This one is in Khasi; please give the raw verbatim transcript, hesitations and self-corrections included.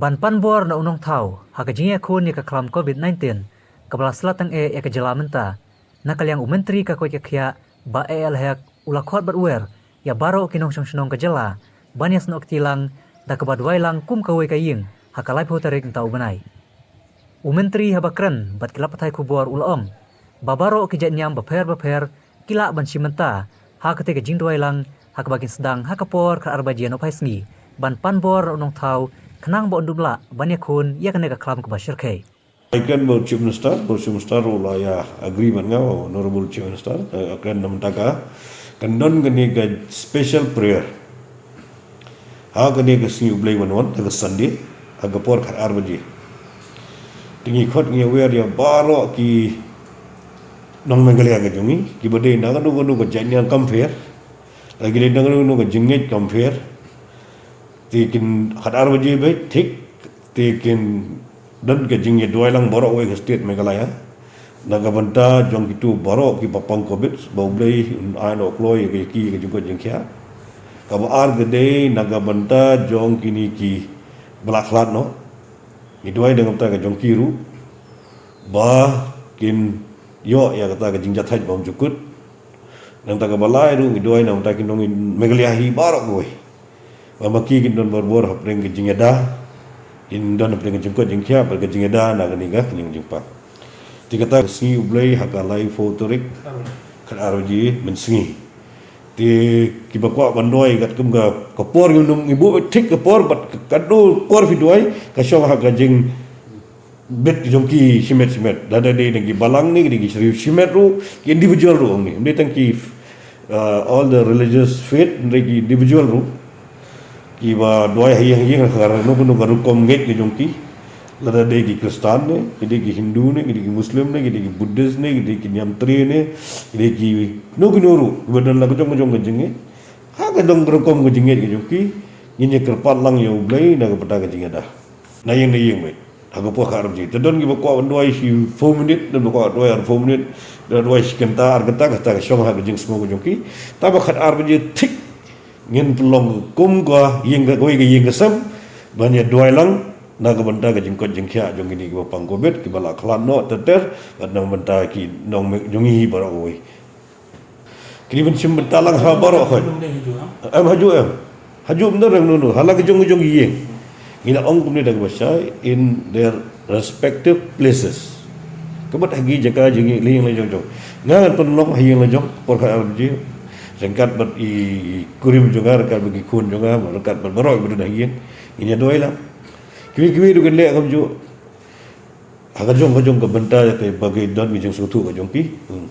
Ban pan bor na u nongthaw ha ka jingïakhun ïa ka khlam covid nineteen kaba la slat tang eh ïa ka jylla mynta, na ka liang u Myntri ka koit ka khiah Bah A L Hek u la khot bad wer ïa baroh ki nongshong shnong ka jylla ban ïasnoh kti lang da kaba duwai lang kum kawei ka ïing ha ka laiphew tarik mynta u bnai. U Myntri haba kren bad ki lad pathai khubor u la ong ba baroh ki jait niam bapher bapher ki lah ban shim bynta ha katei ka jingduwai lang ha kaba kin sdang ha ka por khatar baje nohphai sngi ban pan bor na u nongthaw khnang ba un dup lah ban ïakhun ïa kane ka khlam kaba shyrkhei. Ai kren bad u Chief Minister, bad u Chief Minister u la ïa agree bad nga, Honorable Chief Minister, eh, kren na mynta ka, kan don kane ka special prayer ha kane ka sngi U Blei ban wan, ha ka Sunday, ha ka por khatar baje. Te ngi khot ngi wer ïa baroh ki nong Meghalaya ka jong ngi, kiba dei na kano kano ka jait niam kam pher, lane ki dei na kano kano ka jingngeit kam pher. Te kin khatar baje beit thik, te kin don ka jingïaduwai lang baroh kawei ka state Meghalaya na ka bynta jong kito baroh kiba pang covid, ba U Blei un ai noh kloi ïa ki, ïa ka jingkoit jingkhiah. Kaba ar ka dei na ka bynta jong kine kiba la khlad noh. Ngi duwai na ka bynta ka jong ki ruh ba kin ïoh ïa kata ka jingjahthait bymjukut. Nangta kaba lai ruh ngi duwai na ka bynta ki nong Meghalaya hi baroh kawei, ba ma ki kin don barabor hapdeng ka jingïada, kin don hapdeng ka jingkoit jingkhiah bad ka jingïada na kane ka kynjing jingpang. Te kata ka sngi U Blei ha ka laiphew tarik khatar baje mynsngi. Te kiba kwah ban duwai katkum ka, ka por ngi nym, ngi buh thik ka por, bad ka, kano por phi duwai ka shong ha ka jingbit jong ki shimet shimet. Lada dei na ki balang ne, ki dei ki shriew shimet ruh, ki individual ruh ong ne. Ym dei tang ki, uh, all the religious faith, ym dei, ki individual ruh kiba duwai ha ïing ha ïing ha kano kano ka rukom ngeit ka jong ki. Lada dei ki Khristan ne, ki dei ki Hindu ne, ki dei ki Muslim ne, ki dei ki Buddhist ne, ki dei ki niam Tre ne, ki dei ki kino kino ruh, kiba don la ka jong ka jong ka jingngeit. Ha ka dang ka rukom ka jingngeit ka jong ki, ngin ïa kyrpad lang ïa U Blei na ka bynta ka jingïada. Na ïing na ïing beit ha ka por khatar baje. Te don kiba kwah ban duwai shiphew minit, don ba kwah duwai arphew minit, don duwai shi kynta ar kynta, kata ka shong ha ka jingsngew ka jong ki. Tangba khatar baje thik ngin pynlong kum ka ïing ka, kawei ka ïing ka sem ban ïaduwai lang na ka bynta ka jingkoit jingkhiah jong kine kiba pang covid, kiba la khlad noh ter ter, bad na ka bynta ki nong Me-, jong ngi hi baroh kawei. Kine ban shim bynta lang ha baroh hoi. Em hajuh em. Hajuh bynta rang nunu, ha la ka jong ka jong ki ïing. Ngi la ong kumne da kaba shai, in their respective places. Ka mut ha ki jaka jong ngi la ïing la jong jong. Nga ngan pynlong ha ïing la jong por khatar baje. Ryngkat bad i kurim jong nga, ryngkat bad ki khun jong nga, ryngkat bad baroh kiba don ha ïing. Ngin ïaduwai lang. Kiwei kiwei ruh kin leh kumjuh. Ha ka jong ka jong ka bynta ïa ka ba ki don ki jingsngewthuh ka jong ki. Hmm.